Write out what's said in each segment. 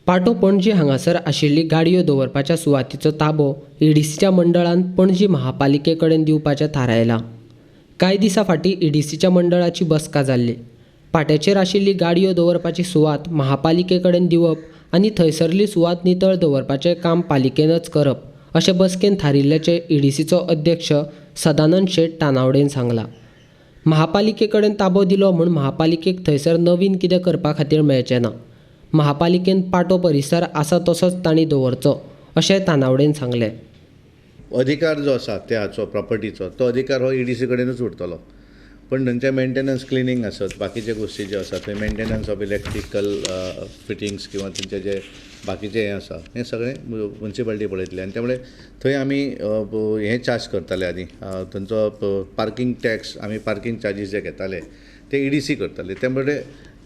पाटो पणजी हांगासर आशिल्ली गाडयो दवरपाच्या सुवातीचो ताबो ईडीसीच्या मंडळान पणजी महापालिके कडेन दिवपाचें थारायलां. कांय दिसां फाटीं ईडीसीच्या मंडळाची बसका जाल्ली. पाट्याचेर आशिल्ली गाडयो दवरपाची सुवात महापालिके कडेन दिवप आनी थंयसरली सुवात नितळ दवरपाचें काम पालिकेनच करप अशें बसकेन थारिल्ल्याचें ईडीसीचो अध्यक्ष सदानंद शेट तानावडेन सांगलां. महापालिके कडेन ताबो दिलो म्हूण महापालिकेक थंयसर नवीन कितें करपा खातीर मेळचें ना. महापालिकेन पाटो परिसर आसा तसोच तांणी दवरचो अशें तानावडेन सांगलें. अधिकार जो आसा त्या हाचो प्रॉपर्टीचो तो अधिकार हो ईडीसी कडेनूच उरतलो, पण थंयचें मेंटेनन्स क्लिनींग आसत, बाकीचे गोश्टी ज्यो आसा थंय मेंटेनन्स ऑफ इलेक्ट्रिकल फिटिंग्स किंवा थंयचे जे बाकीचें हें आसा हें सगळें मुन्सिपालिटी पळयतली. आनी त्यामुळे थंय आमी हें चार्ज करताले आदीं, थंयचो पार्कींग टॅक्स आमी पार्कींग चार्जीस जे घेताले ते ईडीसी करताले. त्यामुळे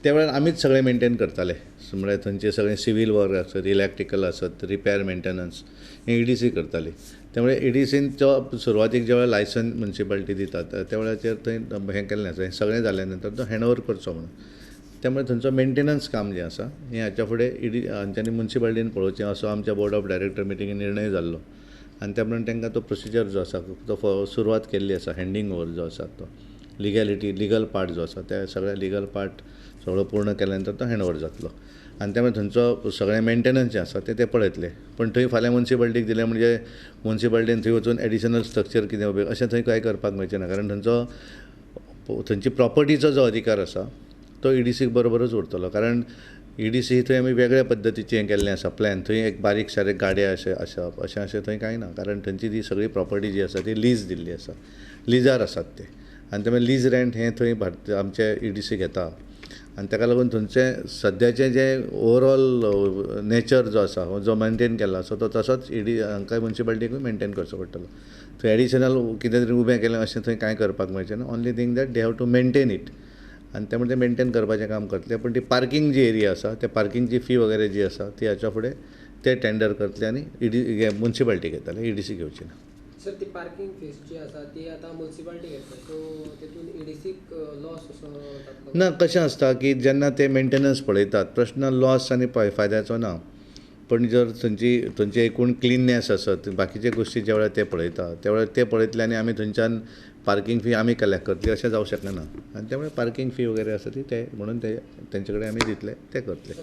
त्या वेळार आमीच सगळें मेंटेन करताले, म्हळ्यार थंयचें सगळें सिवील वर्क आसत, इलेक्ट्रिकल आसत, रिपेर मेंटेनन्स हें ईडीसी करताली. त्यामुळे ईडीसीन जो सुरवातीक ज्या वेळार लायसन मुन्सिपालिटी दितात त्या वेळाचेर थंय हें केल्लें आसा. हें सगळें जाल्या नंतर तो हँड ओवर करचो म्हणून, त्यामुळे थंयचो मेंटेनन्स काम जें आसा हें हाच्या फुडें ईडी आनी मुन्सिपालिटीन पळोवचें असो आमच्या बोर्ड ऑफ डायरेक्टर मिटिंगेन निर्णय जाल्लो. आनी त्या प्रमाणे तांकां तो प्रोसिजर जो आसा तो सुरवात केल्ली आसा. हँडींग ओवर जो आसा तो लिगॅलिटी लिगल पार्ट जो आसा त्या सगळ्या लिगल पार्ट सगळो पूर्ण केल्या नंतर तो हँड ओवर जातलो. आनी त्यामुळे थंयचो सगळें मेंटेनन्स जें आसा तें ते पळयतले. पण थंय फाल्यां मुन्सिपालिटीक दिलें म्हणजे मुन्सिपालिटीन थंय वचून एडिशनल स्ट्रक्चर कितें उबें अशें थंय कांय करपाक मेळचें ना, कारण थंयचो थंयची प्रॉपर्टीचो जो अधिकार आसा तो ईडीसी बरोबरूच उरतलो. कारण ईडीसी थंय आमी वेगळ्या पद्दतीचें हें केल्लें आसा प्लॅन. थंय एक बारीक सारीक गाडे अशें आसप अशें अशें थंय कांय ना, कारण थंयची ती सगळी प्रॉपर्टी जी आसा ती लीज दिल्ली आसा, लिजार आसात ते. आनी त्यामुळे लीज रेंट हें थंय आमचे ईडीसी घेता. आनी ताका लागून थंयचें सद्याचें जें ओवरऑल नेचर जो आसा जो मेनटेन केल्लो आसा तो तसोच ईडी हांकां मुन्सिपालिटीकूय मेनटेन करचो पडटलो. थंय एडिशनल कितें तरी उबें केलें अशें थंय कांय करपाक मेळचें ना. Only thing that they have to maintain it. आनी त्यामुळे ते मेनटेन करपाचें काम करतले. पूण ती पार्कींग जी एरिया आसा त्या पार्किंगची फी वगैरे जी आसा ती हाच्या फुडें ते टेंडर करतले आनी ईडी मुन्सिपालिटी घेतले, ईडीसी घेवची ना. सर, ती पार्किंग फीस जी आसा ती आतां मुन्सिपालिटी घेतली, सो तेतून ईडीसीक लॉस असो जातलो ना? कशें आसता की जेन्ना ते मेंटेनन्स पळयतात प्रश्न लॉस आनी फायद्याचो ना, पण जर थंयची थंयची एकूण क्लिननेस आसत बाकीचे गोश्टी ज्या वेळार ते पळयता त्या वेळार ते पळयतले आनी आमी थंयच्यान पार्किंग फी आमी कलेक्ट करतली अशें जावं शकना. आनी त्यामुळे पार्किंग फी वगैरे आसा ती ते म्हणून ते तेंचे कडेन आमी दितले, ते करतले.